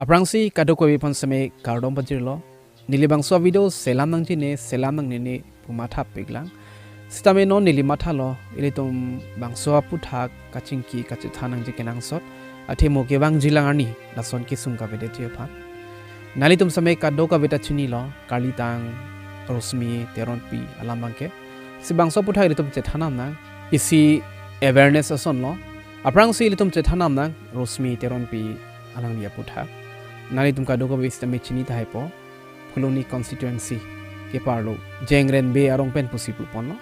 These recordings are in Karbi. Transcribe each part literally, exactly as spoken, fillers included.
Aphrangsi kadokave aphan sitame kardom pajirlo. Neli bangso video selam nangjine, selam nangnene pu mathapiklang. Sitame non neli mathalo, ilitum bangso aputhak kachingki kachethan nangji kenangsot. Athe mo kevangjilang arni, lason kesung kavedetji aphan. Nanglitum sitame kadokave ta chinilo, karlitang Rosmi Teronpi alam abangke. Si bangso aputhak ilitum chethan nang, isi awareness asonlo. Aphrangsi ilitum chethan nang Rosmi Teronpi alangli aputhak. Nanglitum kadokave sitame chini tahaipo. Phuloni constituency keparlo Jengrenbe arong pen pusi puponlo.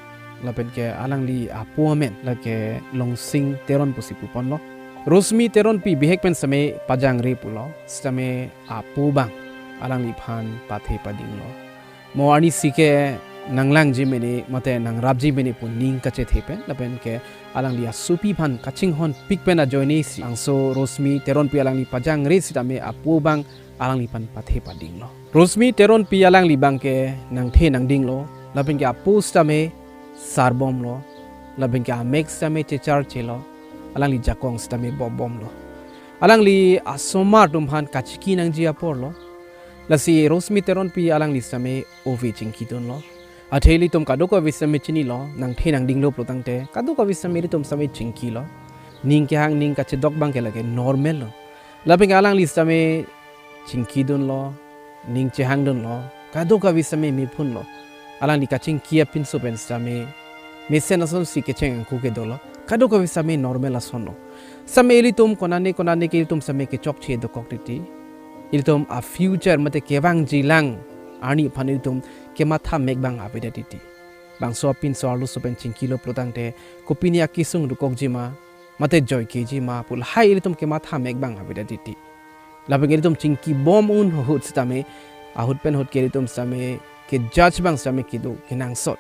Lapen ke alangli apo amen lake Longsing Teron pusi puponlo. Rosmi Teronpi bihek pen sitame pajangre pulo. Sitame apo abang alangliphan pathe padinglo. Mo arnisi ke nanglangji mene mate nangrapji mene pu ning kachethe pen lapen ke alangli asopi aphan kachinghonpik pen ajoinesi bangso Rosmi Teronpi alangli pajangre sitame apo abang alangliphan pathe padinglo. Rosmi Teronpi alangli abangke nangthe nangdinglo, lapen ke apo sitame sarbomlo, lapen ke amek sitame checharchelo, alangli jakong sitame bombomlo. Alangli asomar atum aphan kachiki nangji aporlo. Lasi Rosmi Teronpi alangli sitame ove chingkidunlo. Athe ilitum kadokave sitame chinilo, nangthe nangdinglo pulotangte, kadokave sitame ilitum sitame chingkilo. Ning kehang ning kachedok abangke lake normal lo. Lapen ke alangli sitame chingkidunlo, ning chehangdunlo, kadokave sitame mephunlo. Alangli kachingki apinso pen sitame mesen asonsi kecheng angku kedolo, kadokave sitame normal asonlo. Sitame ilitum konane konane ke ilitum sitame kechokche dokok titi. Ilitum a future mate kevangjilang arni aphan ilitum kematha mek abang avedet titi. Bangso apinso arloso pen chingkilo pulotangte kopine akesung dokokji ma, mate joikejima pu lahai ilitum kematha mek abang avedet titi. Lapen ke ilitum chingkibom un ahut sitame, ahut pen ahut ke ilitum sitame kejudge abang sitame kedo kenangsot.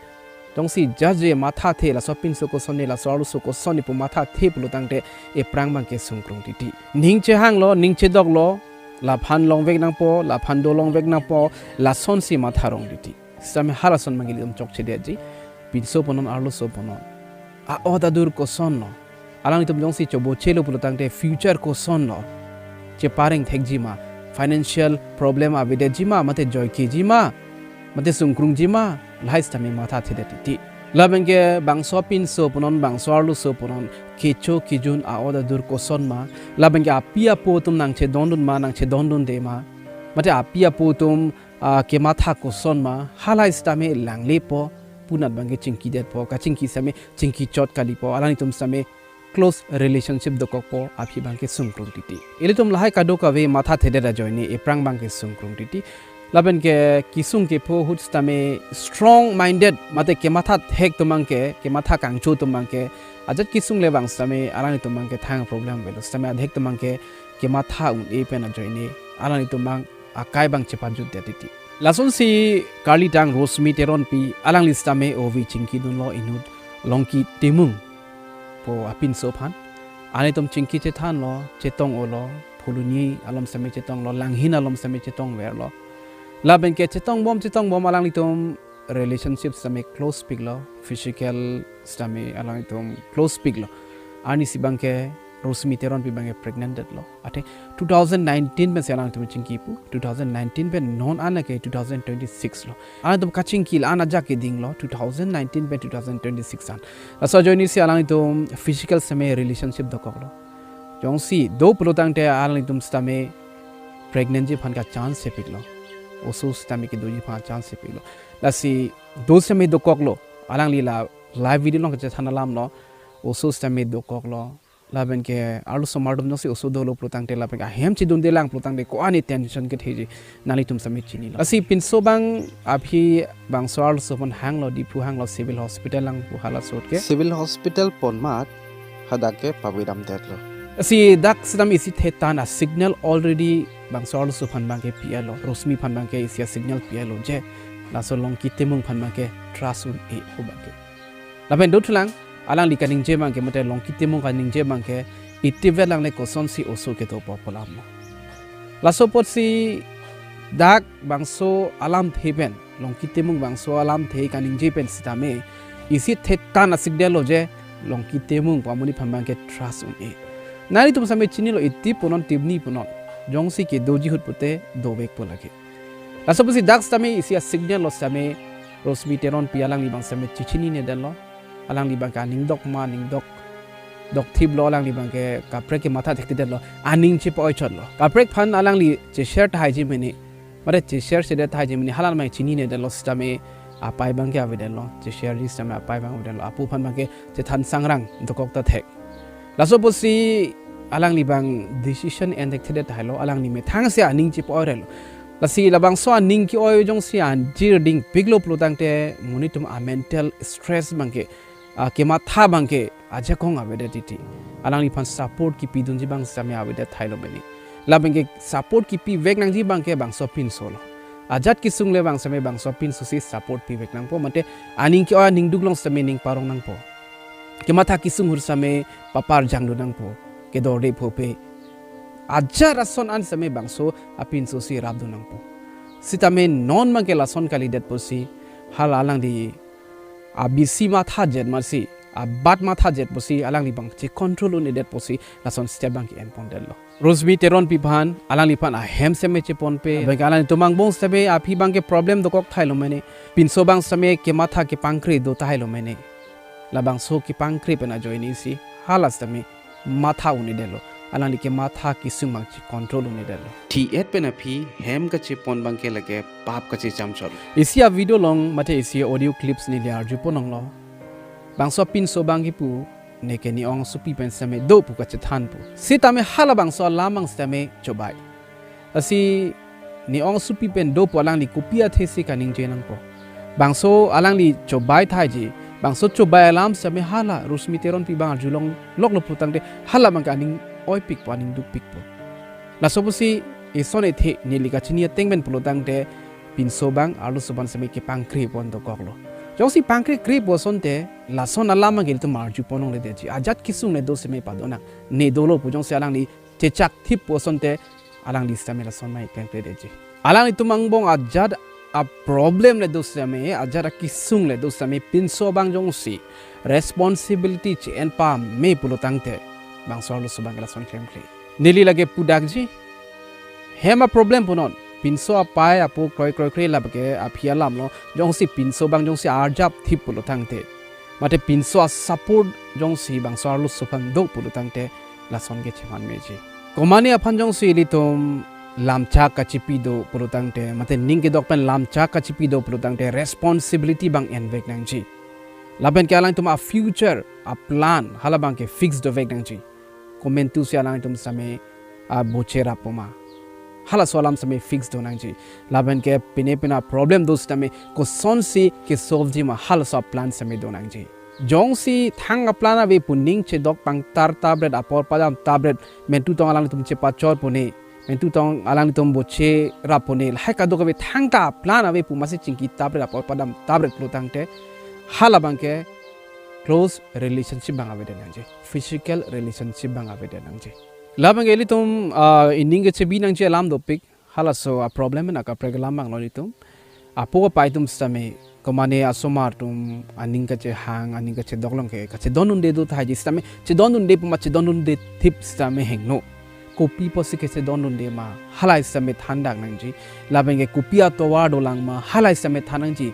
Jongsi judge-je mathathe laso apinso kosonne, laso arloso kosonne pu mathathe pulotangte ephrang abangke sungkrung titi. Ning chehanglo, ning chedoklo, laphan longvek nangpo, laphan dolongvek nangpo, lasonsi matharong titi. Sitame halason abangke ilitum chokchedetji. Pinso punon arloso punon, a-ot adur kosonlo. Alanglitum jongsi chobochelo pulotangte future kosonlo. Chepareng thekjima, financial problem avedetjima, mate joikejima, mate sungkrungjima, lahai sitame mathathedet titi. Lapen ke bangso apinso punon, bangso arloso punon, kecho kejun a-ot adur koson ma, lapen ke api apo atum nangchedondun ma, nangchedondunde ma, mate api apo atum, ah, kematha koson ma, halahai sitame langlepo, punat abangke chingkidetpo, kachingki sitame chingkichot kalipo, alanglitum sitame close relationship dokokpo aphi abangke sungkrung titi. Ilitum lahai kadokave mathathedet ajoine ephrang abangke sungkrung titi. Lapen ke kesung kepho ahut sitame strong minded mate kematha thek atum abangke, kematha kangcho atum abangke, ajat kesung le abang sitame alanglitum abangke thang problem avelo, sitame adhek atum abangke kematha un-e pen ajoine alanglitum abang akai abang chepajutdet titi. Lasonsi karlitang Rosmi Teronpi alangli sitame ove chingkidunlo inut Longki Timung pu apinso aphan. Alanglitum chingki chethanlo, chetong-olo, Phuloni along sitame chetonglo, Langhin along sitame chetongverlo. Lapen ke chetongbom chetongbom alanglitum relationship sitame close piklo, physical sitame alanglitum close piklo. Arnisi abangke Rosmi Teronpi abangke pregnant detlo. Athe two thousand nineteen pensi alanglitum chingki pu, two thousand nineteen pen non an ke two thousand twenty-six lo. Alanglitum kachingki la-an ajak kedinglo two thousand nineteen pen two thousand twenty-six an. Laso ajoinesi alanglitum physical sitame relationship dokoklo. Jongsi do pulotangte alanglitum sitame pregnant ji aphan kachance chepiklo. Oso sitame kedoji aphan chance chepiklo. Lasi do sitame dokoklo. Alangli la live video along kachethan alamlo. Oso sitame dokoklo. Lapen ke arloso osomar atum jongsi oso dolo pulotangte lapen ke ahem chedundelang pulotangte ko-an tension ketheji nanglitum sitame chinilo. Lasi pinso abang aphi bangso arloso pon hanglo, Diphu hanglo, civil hospital lang pu halaso ahut ke. Civil hospital pon amat hadak ke pavidam detlo. Lasi dak sitame isi thetan a signal already bangso arloso aphan abangke pi-etlo, Rosmi aphan abangke isi a signal pi-etlo je laso Longki Timung aphan abangke trust un-e pu abangke. Lapen dothulang, alangli kaningje abangke mate Longki Timung kaningje abangke itivet langle kosonsi oso kedopo pu alamlo. Laso apotsi dak bangso alamthe pen, Longki Timung bangso alamthe kaningje pen sitame isi thetan a signal lo je Longki Timung pu amonit aphan abangke trust un-e. Nanglitum sitame chinilo, iti punon, timni punon. Jongsi kedoji ahut pute dovekpo lake. Laso pusi dak sitame isi a-signal lo sitame Rosmi Teronpi alangli abang sitame chechinine detlo. Alangli abang ke aning dok ma, aning dok, dok thip lo, alangli abang ke kaprek kematha thekthedetlo. Aning chepa-oi chotlo. Kaprek aphan alangli che-share tahai ji mene. Mate che-share sedet tahai ji mene, hala abang chinine detlo sitame apei abang ke avedetlo. Che-share ji sitame apei abang avedetlo. Apo aphan abang ke chethan sangrang dokok ta thek. Laso pusi alangli abang decision en thekthedet tahai lo, alangli methang si aning chepa-oi relo. Lasi labangso aning ke-oi jongsi anjir dingpiklo pulotangte monit atum a-mental stress abang ke, a, kematha abang ke ajakong avedet titi. Alangliphan support kipidunji abang sitame avedet tahai lo mene. Labang ke support kipivek nangji abang ke bangso apinso lo. Ajat kesung le abang sitame bangso apinso si support pivek nangpo, mate aning ke-oi aning duk along sitame ning parong nangpo. Kematha kesung ahut sitame paparjang dun nangpo. Kedorde phope. Ajat ason an sitame bangso apinso si rapdun nangpo. Sitame non abang ke lason kalidet pusi hala alangli abisi mathajet masi, abat mathajet pusi alangli abang che-control un-edet pusi lason step abang ke enpondetlo. Rosmi Teronpi aphan, alangliphan ahem sitame cheponpe, abang ke alanglitum angbong sitame aphi abang ke problem dokok tahai lo mene, pinso abang sitame kematha kepangkri do tahai lo mene. Labangso kepangkri pen ajoine si hala sitame matha un-edetlo. Alangli kematha kesung abang che-control un-edetlo. Thi-et pen aphi hem kachepon abang ke lake pap kachecham chot. Isi a-video along mate isi audio clips neli arjupon longlo. Bangso apinso abang kipu, neke ne-ongsopi pen sitame do pu kachethan pu. Sitame halabangso alam abang sitame chobai. Lasi ne-ongsopi pen do pu alangli kopi athe si kaningje nangpo. Bangso alangli chobai tahai ji, bangso chobai alam sitame hala Rosmi Teronpi abang arjulong loklo pulotangte hala abang ke aning oipikpo, aning dukpikpo. Laso pusi ison ethe neli kachini ateng pen pulotangte pinso abang arloso abang sitame kepangkripon dokoklo. Jongsi pangkrikripo asonte lason alam abang ke ilitum arjupon longledetji. Ajat kesung le do sitame padonang. Ne dolo pu jongsi alangli chechak thippo asonte alangli sitame lason mai klem kledetji. Alanglitum angbong ajat a-problem le do sitame, ajat akesung le do sitame pinso abang jongsi responsibility che-en pame pulotangte bangso arloso abang ke lason klemkle. Neli lake pudakji. Hem a-problem punon. Pinso apei apo kroikroikre lake aphi alam lo. Jongsi pinso abang jongsi arjap thip pulotangte, mate pinso a-support jongsi bangso arloso aphan do pulotangte lason ke cheman meji. Komane aphan jongsi ilitum lamchak kachipi do pulotangte, mate ning kedok pen lamchak kachipi do pulotangte responsibility abang envek nangji. Lapen ke alangtum a-future, a-plan, hala abang ke fix dovek nangji. Komantu si alangtum sitame, a, boche rappo ma. Halaso alam sitame fix do nangji. Lapen ke pine pine a-problem do sitame kosonsi ke-solve ji ma halaso a-plan sitame do nangji. Jongsi thang a-plan ave pu ning chedok pangtar tabret apor padam tabret mentu tong alangtum chepachor pune. Mentu tong alangtum boche rap pune. Lahai kadokave thangta a-plan ave pu masi chingki tabret apor padam tabret pulotangte hala abang ke close relationship abang avedet nangji. Physical relationship abang avedet nangji. Labang ke ilitum, ah, ining kechebi nangji alam dopik. Halaso a-problem na kaprek alam abang lo ilitum. Apo apei atum sitame, komane asomar atum aning kachehang, aning kachedok along ke, kachedondunde do tahai ji sitame, chedondunde pu ma chedondunde thip sitame hingno. Kopi apotsi kachedondunde ma, halahai sitame thandak nangji. Labang ke kopi atovar dolang ma, halahai sitame than nangji.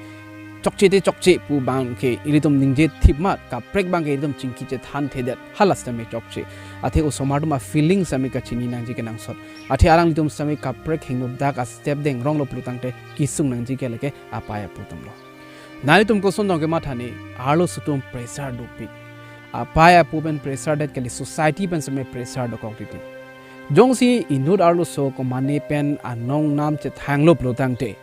Chokche te chokche pu abang ke ilitum ningje thip mat, kaprek abang ke ilitum chingki chethanthedet, hala sitame chokche. Athe osomar atum a-feeling sitame kachini nangji kenangsot. Athe alanglitum sitame kaprek hingno dak a-step dengronglo pulotangte kesung nangji ke lake apei apo atum lo. Nanglitum koson tong kematha ne, arloso atum pressure dopik. Apei apo pen pressure det kali, society pen sitame pressure dokok titi. Jongsi inut arloso komane pen anong nam chethanglo pulotangte,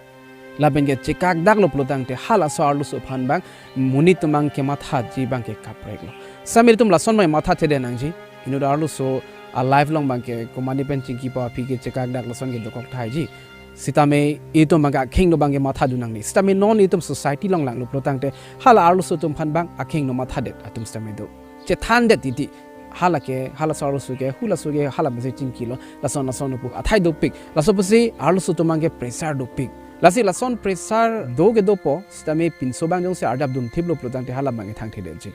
lapen ke chekakdaklo pulotangte, halaso arloso aphan abang monit atum abang kemathaji abang ke kapreklo. Sitame ilitum lason abang mathathedet nangji. Inut arloso a-life along abang ke komane pen chingkipo aphi ke chekakdak lason ke dokok tahai ji. Sitame itum abang ke akhingno abang ke mathadun nangne. Sitame non itum society along langlo pulotangte hala arloso atum aphan abang akhingno mathadet atum sitame do. Chethandet titi. Hala ke, halaso arloso ke, halaso ke, hala masi chingkilo, lason lason pu athai dopik. Laso pusi arloso atum abang ke pressure dopik. Lasi lason pressure do ke dopo, sitame pinso abang jongsi arjap dun thiplo pulotangte hala abang ke thangthedetji.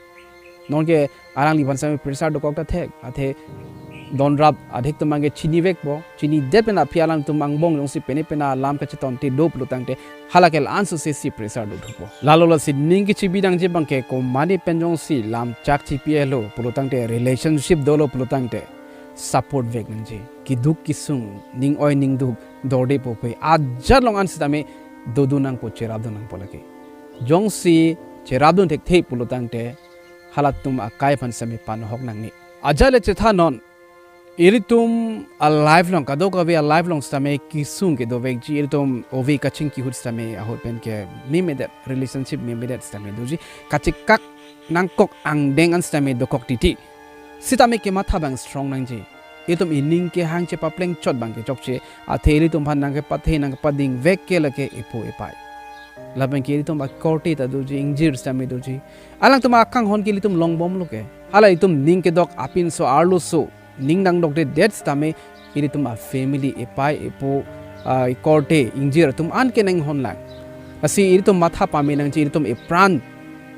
Non ke alangliphan sitame pressure dokok ta thek, athe donrap adik atum abangke chinivekpo, chinidet pen aphi alangtum angbong jongsi pene pene alam kachetonte do pulotangte, hala ke la-an suse si pressure dothupo. Lalo lasi ning kechibi nangji abangke komane pen jongsi lam chak chipi-elo pulotangte, relationship dolo pulotangte, support vek nangji. Keduk kesung, ning oi ning duk, dorde pope, ajat along an sitame dodun nangpo, cherapdun nangpo lake. Jongsi cherapdun thekthe pulotangte, halatum akai aphan sitame panohok nangne. Ajat le chethanon, ilitum a-life along, kadokave a-life along sitame kesung kedovekji, ilitum ove kachingki ahut sitame ahut pen ke memedet, relationship memedet sitame doji, kachekak nangkok angdeng an sitame dokok titi. Sitame kematha abang strong nangji. Ilitum ining kehang chepapleng chot abangke chokche, athe ilitum aphan nangkepathe nangkepadingvek ke lake epo epai. Lapen ke ilitum akorte ta doji, ingjir sitame doji. Alangtum akanghon ke ilitum longbomlo ke. Hala ilitum ning kedok apinso arloso ning nangdokdedet sitame ilitum a-family, epai epo, ah, ekorte ingjir atum an ke nanghonlang. Lasi ilitum matha pame nangji, ilitum epran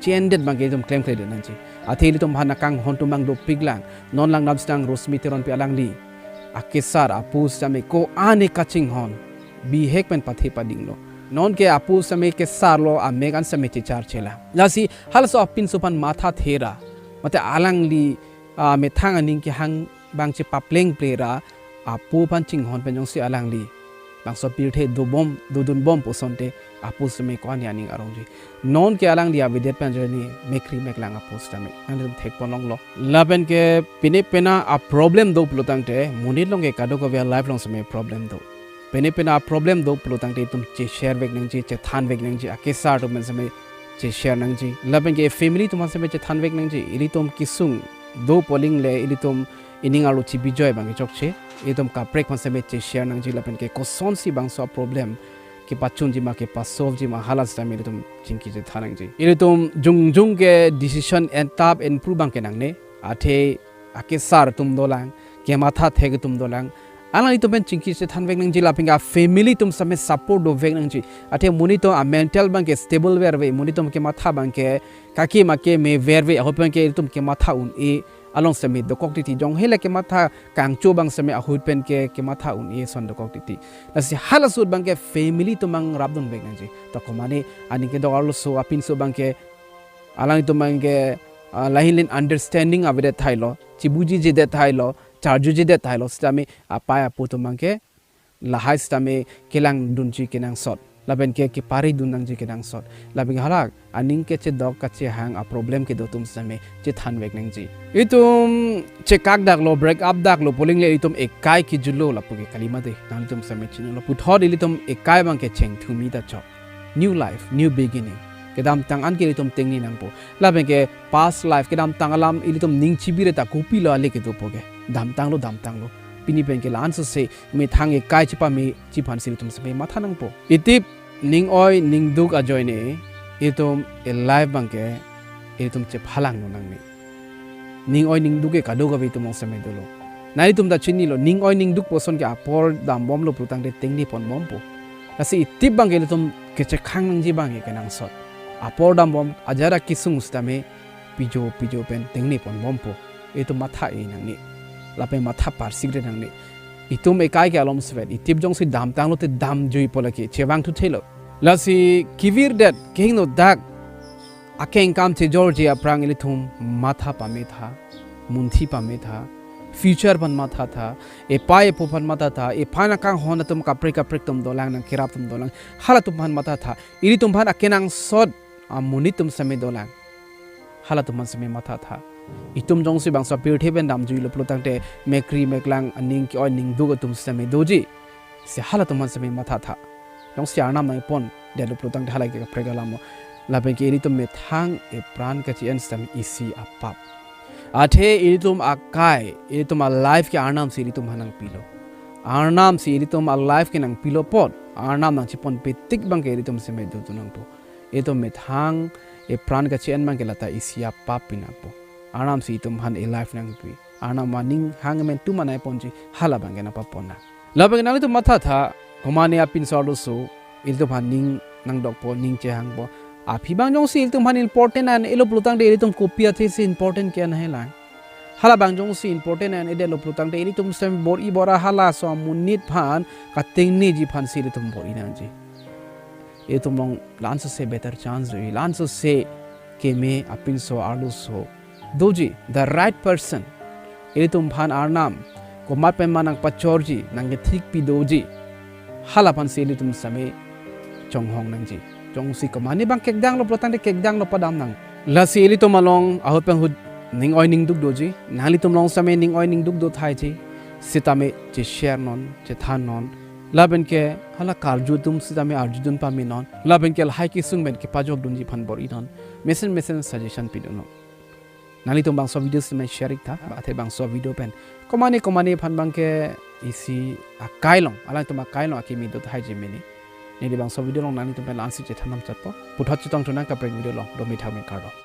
che-endet abangke ilitum klemkledet nangji. Athe ilitum aphan akanghon atum abang dopiklang. Non langdam sitang Rosmi Teronpi alangli akesar apo sitame ko-an kachinghon, bihek pen pathe padinglo. Non ke apo sitame kesarlo, amek an sitame checharchela. Lasi halaso apinso aphan mathathera, mate alangli, ah, methang aning kehang abang chepaplengplera, apo aphan chinghon pen jongsi alangli bangso pirthe dobom, dodunbompo asonte, apo sitame ko-an aning arongji. Non ke alangli avedet pen journey mekri meklang apo sitame. Nangtum thekponlonglo. Lapen ke pene pene a-problem do pulotangte, monit along ke kadokave a-life along sitame problem do. Pene pene a-problem do pulotangte itum che-share vek nangji, chethan vek nangji, akesar atum pen sitame che-share nangji. Lapen ke family atum pen sitame chethan vek nangji. Ilitum kesung do poling le, ilitum ining arlo chibijoi abangke chokche. Ilitum kaprek pen sitame che-share nangji, lapen ke kosonsi bangso a-problem kepachunji ma, kepasolvejima, hala sitame ilitum chingki chethan nangji. Ilitum jongjong ke decision entap enpru abangke nangne. Athe akesar atum dolang, kematha thek atum dolang. Alanglitum pen chingki chethan vek nangji, lapen ke family atum sitame support dovek nangji. Athe monit atum a-mental abangke stable verve, monit atum kematha abangke kake make meverve, ahut pen ke ilitum kematha un-e along sitame dokok titi, jong hele kematha kangcho abang sitame ahut pen ke kematha un-e ason dokok titi. Lasi halaso ahut abangke family atum abang rapdun vek nangji. To komane aning kedok arloso apinso abangke alangtum abangke, ah, lahin lahin understanding avedet thailo, chibujijedet thailo, charjujedet thailo sitame apai apo atum abangke lahai sitame kelangdunji kenangsot, lapen ke keparidun nangji kenangsot. Lapen ke hala aning kechedok kachehang a-problem kedo atum sitame chethan vek nangji. Itum chekakdaklo, break up daklo poling le itum ekai kejulo lapu ke kali mate. Nangtum sitame chinilo, puthot ilitum ekai abangke chengthumi ta chok. New life, new beginning. Kedamtang an ke ilitum tengne nangpo. Lapen ke past life, kedamtang alam ilitum ning chibire ta kopilo ale kedopo ke. Damtanglo, damtanglo. Pini pen ke la-an suse methang ekai chepameji aphansi ilitum sitame matha nangpo. Itip ning oi ning duk ajoine, itum a-life abangke ilitum chephalangdun nangne. Ning oi ning duk ke kadokave atum along sitame dolo. Nanglitum ta chinilo, ning oi ning dukpo ason ke apor dambomlo pulotangte tengneponbompo. Lasi itip abangke ilitum kechekhang nangji abangke kenangsot. Apor dambom, ajat akesung sitame pijo pijo pen tengneponbompo. Itum matha-e nangne. Lapen matha parsikre nangne. Itum ekai ke alom sevet. Itip jongsi damtanglote damjuipo lake, chevangthuthelo. Lasi kevirdet, kehingno dak akengkam chejorji aphrang ilitum matha pametha, munthi pametha, future aphan mathatha, epai epo aphan mathatha, ephan akanghon atum kaprek kaprek atum dolang, nangkerap atum dolang, halatum aphan mathatha, ilitum aphan akenangsot amonit atum sitame dolang, halatum aphan sitame mathatha. Itum jongsi bangso pirthe pen damjuilo pulotangte mekri meklang aning ke-oi ning duk atum sitame doji. Si halatum aphan sitame mathatha. Jongsi Arnam nangpondetlo pulotangte hala ke kaprek alamlo. Lapen ke ilitum methang epran kachi-en sitame isi apap. Athe ilitum akai, ilitum a-life ke Arnam si ilitum aphan nangpilo. Arnam si ilitum a-life ke nangpilo apot, Arnam nangcheponpe tik abangke ilitum sitame dodun nangpo. Itum methang epran kachi-en abangke lata isi apap pinapo. Arnam si itum aphan e-life nangpi. Arnam aning hang amen atum nangponji, hala abangke nangpapon nang. Lapen nanglitum mathatha, komane apinso arloso, ilitum aphan ning nangdokpo, ning chehangpo. Aphi abang jongsi ilitum aphan important an-elo pulotangte ilitum kopi athesi important ke-en helang. Hala abang jongsi important an-edetlo pulotangte ilitum sitame bor-i bor-a halaso amonit aphan katengneji aphansi ilitum bor-i nangji. Ilitum along la-an sose better chance doji, la-an sose keme apinso arloso doji, the right person. Ilitum aphan Arnam komat pen ma nangpachorji, nangkethikpi doji, hala aphansi ilitum sitame chonghong nangji. Jongsi komatne abang kekdanglo pulotangte kekdanglo padam nang. Lasi ilitum along ahut pen ahut ning oi ning duk doji, nanglitum along sitame ning oi ning duk do tahai ji, sitame che-share non, chethan non. Lapen ke hala karju atum sitame arjudun pame non. Lapen ke lahai kesung pen kepajokdunji aphan bor-i non. Mesen mesen suggestion pidun non. Nanglitum bangso video sitame share ik tha, athe bangso video pen komatne komatne aphan abang ke isi akai along, alangtum akai along akimi do tahai ji mene. Neli bangso video along nanglitum pen la-ansi chethan nangchotpo. Puthot chetongthu nang kaprek video along, domi thangmi kardom.